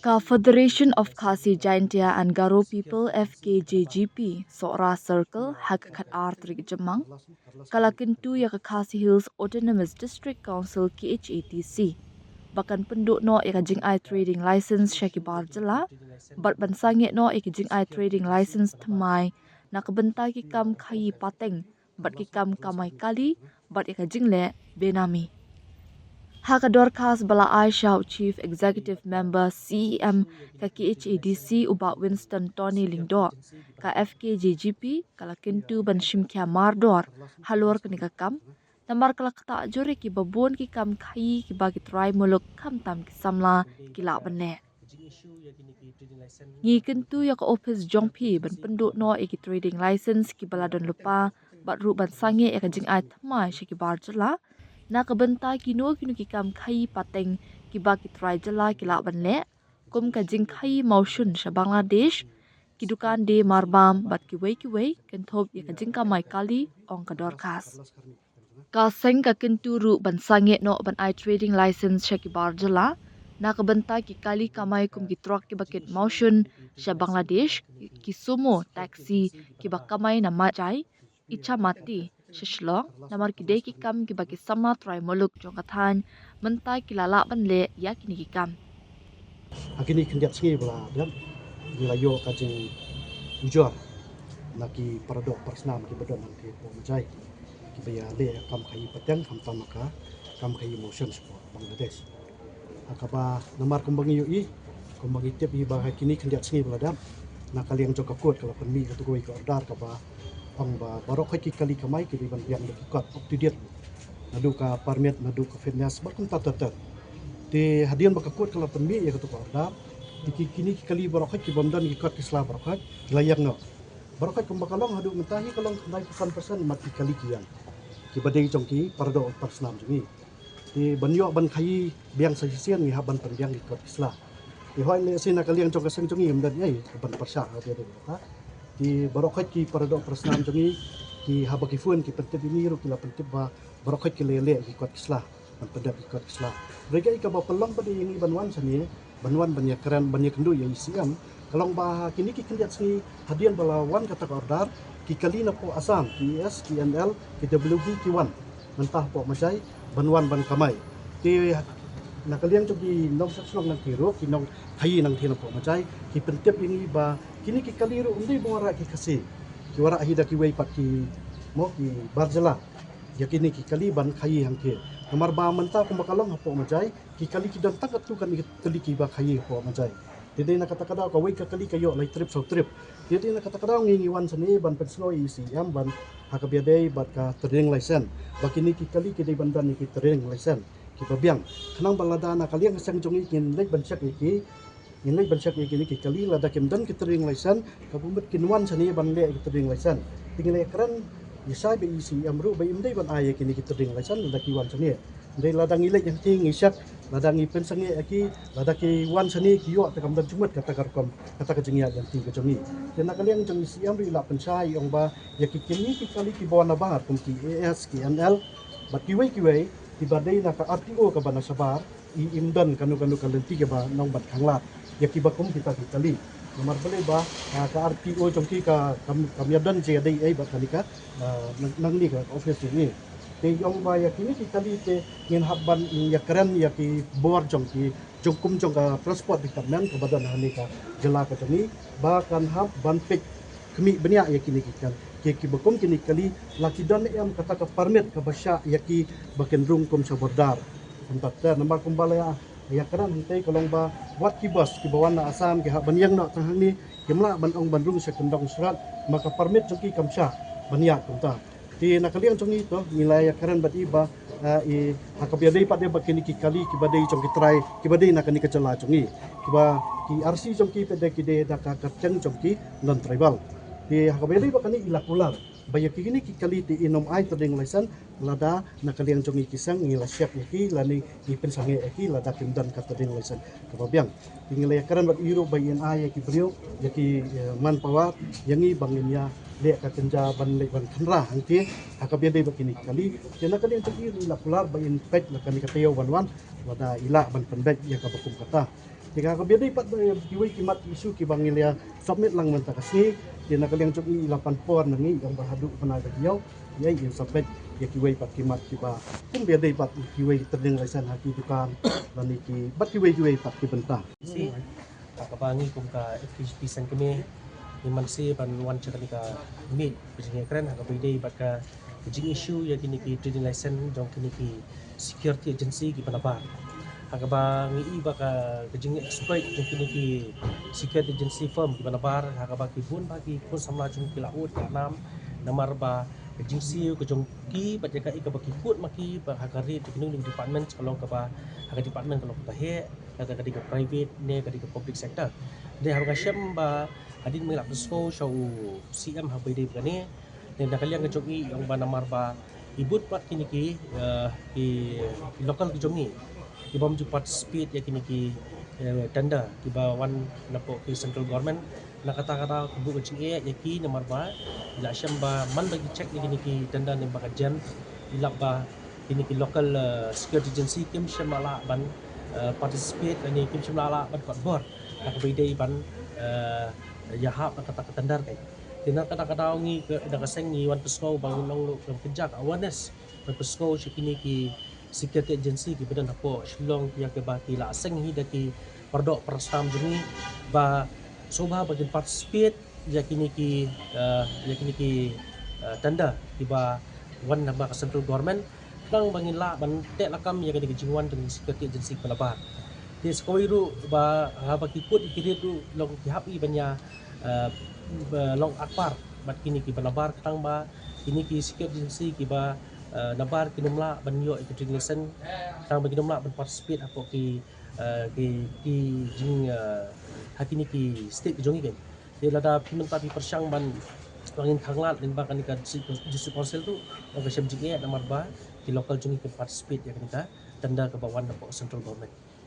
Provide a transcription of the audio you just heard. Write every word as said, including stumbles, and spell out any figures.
Ka Federation of Khasi Jaintia and Garo People, F K J G P, Sohra Circle, ha ka khatar tarik Jymmang ka la kyntu ïa ka Khasi Hills Autonomous District Council, K H A D C, ba kan pynduh noh ïa ka jingai trading license sha ki bar jylla bad ban sangeh noh ïa ka jingai trading license thymmai na ka bynta ki kam khaïi pateng bad ki kam kamai kali bad ïa ka jingleh benami. Ha ka dorkhas ba la ai sha u Chief Executive Member, C E M, ka K H A D C, u Bah Winston Tony Lyngdoh, ka F K J G P ka la kyntu ban shim khia mardor halor kane ka kam, namar ka la ktah jur ïa kiba bun ki kam khaïi kiba ki trai muluk khamtam ki samla ki lah ban leh. Ngi kyntu ïa ka ophis jong phi ban pynduh noh ïa ki trading license kiba la don lypa bad ruh ban sangeh ïa ka jingai thymmai sha ki bar jylla na ka bynta kino kino ki kam khaïi pateng kiba ki trai jylla ki lah ban leh, kum ka jingkhaïi mawshun sha Bangladesh, ki dukan die marbam bad kiwei kiwei, kynthup ïa ka jingkamai kali, ong ka dorkhas. Ka seng ka kyntu ruh ban sangeh noh ban ai trading license sha ki bar jylla na ka bynta ki kali kamai kum ki truck kiba kit mawshun sha Bangladesh, ki sumo, taxi kiba kamai na Majai, Ichamati, sha Shillong, namar ki dei ki kam kiba ki samla trai muluk jong ka thaiñ mynta ki la lah ban leh ïa kine ki kam. Ha kine khyndiat sngi ba la dep, ngi la ïoh ka jingujor na ki paradoh parasnam kiba don hangtei hapoh Majai, kiba ïaleh kam khaïi pateng khamtam ka kam khaïi mawshun shapoh Bangladesh. Ha kaba namar kumba ngi ïohi, kumba ngi tip hi ba ha kine khyndiat sngi ba la dep, na ka liang jong ka court ka la pynmih katu kawei ka order kaba ong ba baroh khoit ki kali kamai ki dei ban biang da ki kot up to date, naduh ka permit, naduh ka fitness bad kumta ter ter. Te hadien ba ka court ka la pynmih ïa katu ka order, te ki, kine ki kali baroh khoit ki bym don ki kot ki sla baroh khoit ki la ïeng noh. Baroh khoit kumba ka long haduh mynta hi ka long khyndai phew san percent mat ki kali ki ïeng, kiba dei jong ki paradoh parasnam jong ngi. Te ban ïoh ban khaïi biang sa shisien ngi hap ban pynbiang ki kot ki sla. Te hooid lehse na ka liang jong ka seng jong ngi ym don ei ban pyrshah ha kata ka. Te baroh khoit ki paradoh parasnam jong ngi, ki haba ki phone ki pyntip ïa ngi ruh ki la pyntip ba baroh khoit ki la leh ki kot ki sla, ban pyndep ki kot ki sla. Hynrei kaei kaba pynlong pat ïa ngi ban wan shane, ban wan ban ïakren, ban ïakynduh ïa i C M, ka long ba ha kine ki khyndiat sngi hadien ba la wan kata ka order, ki kali napoh Assam, ki E S, ki N L, ki W B ki wan mynta hapoh Majai ban wan ban kamai. Te na ka liang jong ki nongshah shnong nangtei ruh, ki nongkhaïi nangtei napoh Majai, ki pyntip ïa ngi ba kine ki kali ruh ym dei ba wanrah ki Khasi, ki wanrah hi da kiwei pat ki, mo, ki bar jylla ïa kine ki kali ban khaïi hangtei. Namar ba mynta kumba ka long hapoh Majai, ki kali ki don tang katto katne ki kali kiba khaïi hapoh Majai. Te dei na kata ka daw kawei ka kali ka ïoh lai trip saw trip. Te dei na kata ka daw ngi, ngi wan shane ban pynsngew ïa i C M ban ha kaba ïadei bad ka trading license, ba kine ki kali ki dei ban don ïa ki trading license kiba biang. Khnang ba lada na ka liang ka seng jong ngi ngin leit ban check ïa ki, ngin leit ban check ïa kine ki kali, lada kim don ki trading license, ka bym bit kin wan shane ban leh ïa ki trading license. Te ngi la ïakren ïa shai bad i C M ruh ba ym dei ban ai ïa kine ki trading license lada ki wan shane. Hynrei lada ngi leit hangtei ngi check, lada ngi pynsangeh ïa ki, lada ki wan shane ki ïoh te kam don jingmut kata ka rukom, kata ka jingïaid lynti ka jong ngi. Te na ka liang jong i C M ruh i la pynshai, i ong ba ïa ki, kine ki kali kiba wan nabar kum ki E S, ki N L bad kiwei kiwei kiba dei na ka R T O kaba na shabar, i, im don kano kano ka lynti kaba nang ban khanglad ïa kiba kum kita ki kali. Namar balei ba, ah, ka R T O jong ki ka kam, kam ïadon jingïadei ei bad kane ka, ah, nang, nangne ka office jong ngi. Te i ong ba ïa kine ki kali te ngin hap ban ïakren ïa ki bor jong ki, jong kum jong ka Transport Department kaba don hangne ka jylla ka jong ngi, ba kan hap ban peit khmih bniah ïa kine ki kal, ki, kiba kum kine ki kali, la ki don em kata ka permit kaba shah ïa ki ba kin rung kum sha border. Kumta ter namar kumba la ïa, ïakren hangtei ka long ba wat ki bus kiba wan na Assam ki hap ban ïeng noh tang hangne, kim lah ban ong ban rung sha kyndong Surat, ma ka permit jong ki kam shah ban ïaid kumta. Te na ka liang jong ngi to ngi la ïakren bad i ba, eh, i ha kaba ïadei pat de bad kine ki kali kiba dei jong ki trai kiba dei na kane ka jylla jong ngi, kiba ki R C jong ki pat de ki dei da ka kyrteng jong ki non-tribal. Te ha kaba ïadei bad kane i la kular ba ïa kine ki kali te in ym ai trading license lada na ka liang jong ngi ki seng ngi la check ïa ki lane ngi pynsangeh ïa ki lada kim don ka trading license kaba biang. Te ngi la ïakren bad i ruh ba in ai ïa ki briew, ïa ki, eh, manpower ïa ngi ba ngin ïaleh ka kynja ban leit ban kynrah hangtei ha kaba ïadei bad kine ki kali. Te na ka liang jong i ruh i la kular ba in peit la kane ka taïew ban wan lada i lah ban pynbeit ïa kaba kum kata. Te ka kaba dei pat, eh, kiwei ki mat ki issue kiba ngi la submit lang mynta ka sngi. Te na ka liang jong ngi la pan por na ngi ïa ba haduh bnai ba ki ïaw ïa ïa submit ïa kiwei pat ki mat kiba kum ba dei pat kiwei ki trading license ha ki dukan lane ki bad kiwei kiwei pat ki bynta. Shi ha kaba ngi kum ka F K G P Saiñ Kmie ngi man shi ban wan sha kane ka meet ka jingïakren ha kaba dei bad ka jing issue ïa kine ki trading license jong kine ki security agency kiba nabar. Ha kaba ngi i ba ka jing exploit jong kine ki security agency firm kiba nabar ha kaba ki bun ba ki khun samla jong ki la ud ka nam namar ba ka jingsiew ka jong ki bad ïa ka i kaba ki kut ma ki ba ha ka ri jong kine ki department ka long kaba ha ka department ka long kaba heh, kata ka dei ka private ne ka dei ka public sector. Dei haba ka shem ba hadien ba ngi la pynskhem sha u C M ha ba dei ba kane. Dei na ka liang ka jong i ong ba namar ba i bun pat kine ki, eh, ki local ki jong i ki bym ju participate ïa kine ki, eh, tender kiba wan napoh ki central government. Na kata kata ka buh ka jingeh ïa ki namar ba la shem ba man ba ki check ïa kine ki tender ne ba ka jem i lap ba kine ki local, eh, security agency kim shym la lah ban, eh, participate ne kim shym la lah ban kot bor ha kaba dei ban, eh, ïahap na kata ka tender kai. Te na kata ka daw ngi ka, da ka seng ngi wan pynskhem ba ngi long lo ka kynja ka awareness ban pynskhem sha kine ki security agency kiba don hapoh Shillong ïa kiba ki la seng hi da ki pardok parastam jong ngi ba sngewbha ba kin participate ïa kine ki, eh, ïa kine ki, eh, tender kiba wan na ba ka central government. Khnang ba ngin lah ban teh lakam ïa kane ka jingwan jong ki security agency kiba nabar. Te sa kawei ruh ba haba ki kut ïa ki rit ruh long ki hap i ban ïa, eh, ba long akpar bad kine kiba nabar khnang ba kine ki security agency kiba, eh, nabar kin ym lah ban ïoh ïa ki trading license khnang ba kin ym lah ban participate hapoh ki, eh, ki, ki jing, eh, ha kine ki state ki jong ngi kan. Te lada phi mynta phi pyrshang ban, ban ngin khanglad lyngba kane ka district, district council ruh long ka shem jingeh namar ba ki local jong ngi kin participate ïa kane ka tender kaba wan napoh central government.